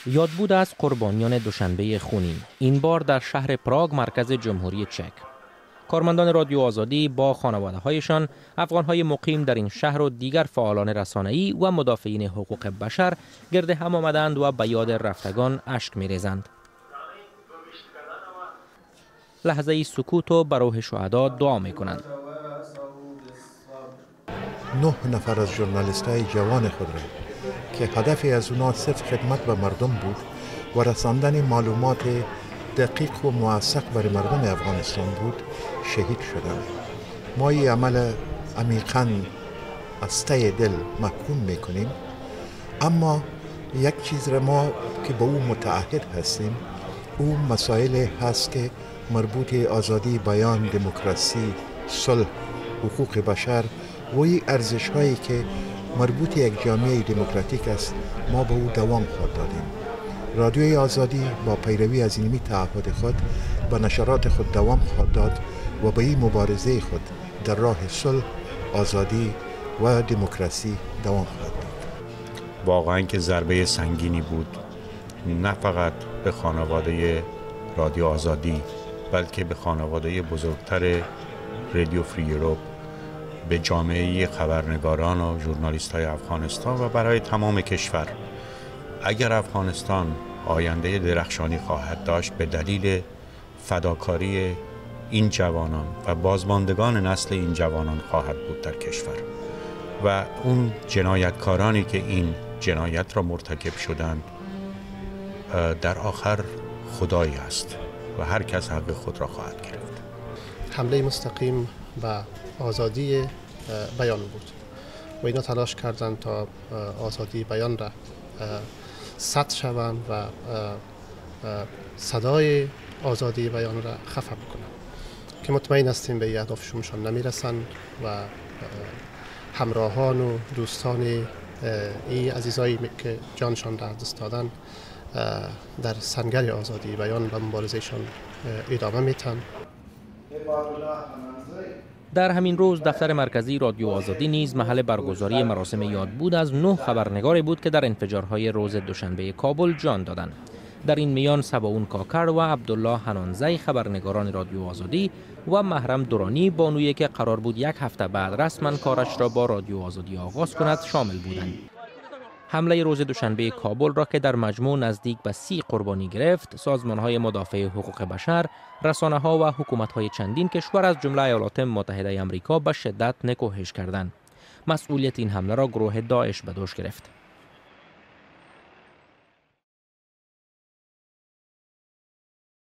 یادبود از قربانیان دوشنبه خونین، این بار در شهر پراگ، مرکز جمهوری چک. کارمندان رادیو آزادی با خانواده هایشان، افغان های مقیم در این شهر و دیگر فعالان رسانه‌ای و مدافعین حقوق بشر گرد هم آمدند و به یاد رفتگان اشک می‌ریزند. لحظه سکوت و بر روح شهدا دعا می‌کنند. 9 نفر از ژورنالیست های جوان خود را که هدفی از اونا صرف خدمت به مردم بود و رساندن معلومات دقیق و موثق برای مردم افغانستان بود، شهید شدند. ما این عمل عمیقاً از ته دل محکوم میکنیم، اما یک چیز را ما که به او متعهد هستیم، او مسائل هست که مربوط آزادی بیان، دموکراسی، صلح، حقوق بشر و این ارزش هایی که مربوط یک جامعه دموکراتیک است، ما به او دوام خواهد دادیم. رادیوی آزادی با پیروی از اینمی تعهد خود به نشرات خود دوام خواهد داد و به این مبارزه خود در راه صلح، آزادی و دموکراسی دوام خواهد داد. واقعا که ضربه سنگینی بود، نه فقط به خانواده رادیو آزادی بلکه به خانواده بزرگتر رادیو فری یوروپ، به جامعه خبرنگاران و ژورنالیست های افغانستان و برای تمام کشور. اگر افغانستان آینده درخشانی خواهد داشت به دلیل فداکاری این جوانان و بازماندگان نسل این جوانان خواهد بود در کشور و اون جنایتکارانی که این جنایت را مرتکب شدند در آخر خدایی است و هر کس حق خود را خواهد گرفت. حمله مستقیم به آزادی بیان بود و اینا تلاش کردند تا آزادی بیان را سد شوند و صدای آزادی بیان را خفه بکنند که مطمئن هستیم به اهدافشون نمیرسند و همراهان و دوستان این عزیزایی که جانشان را دست دادن در سنگر آزادی بیان و مبارزهشان ادامه میتن. در همین روز دفتر مرکزی رادیو آزادی نیز محل برگزاری مراسم یادبود از 9 خبرنگار بود که در انفجارهای روز دوشنبه کابل جان دادند. در این میان سباون کاکر و عبدالله حنانزی خبرنگاران رادیو آزادی و محرم دورانی، بانویی که قرار بود یک هفته بعد رسما کارش را با رادیو آزادی آغاز کند، شامل بودند. حمله روز دوشنبه کابل را که در مجموع نزدیک به 30 قربانی گرفت، سازمان‌های مدافع حقوق بشر، رسانه‌ها و حکومت‌های چندین کشور از جمله ایالات متحده آمریکا به شدت نکوهش کردند. مسئولیت این حمله را گروه داعش به دوش گرفت.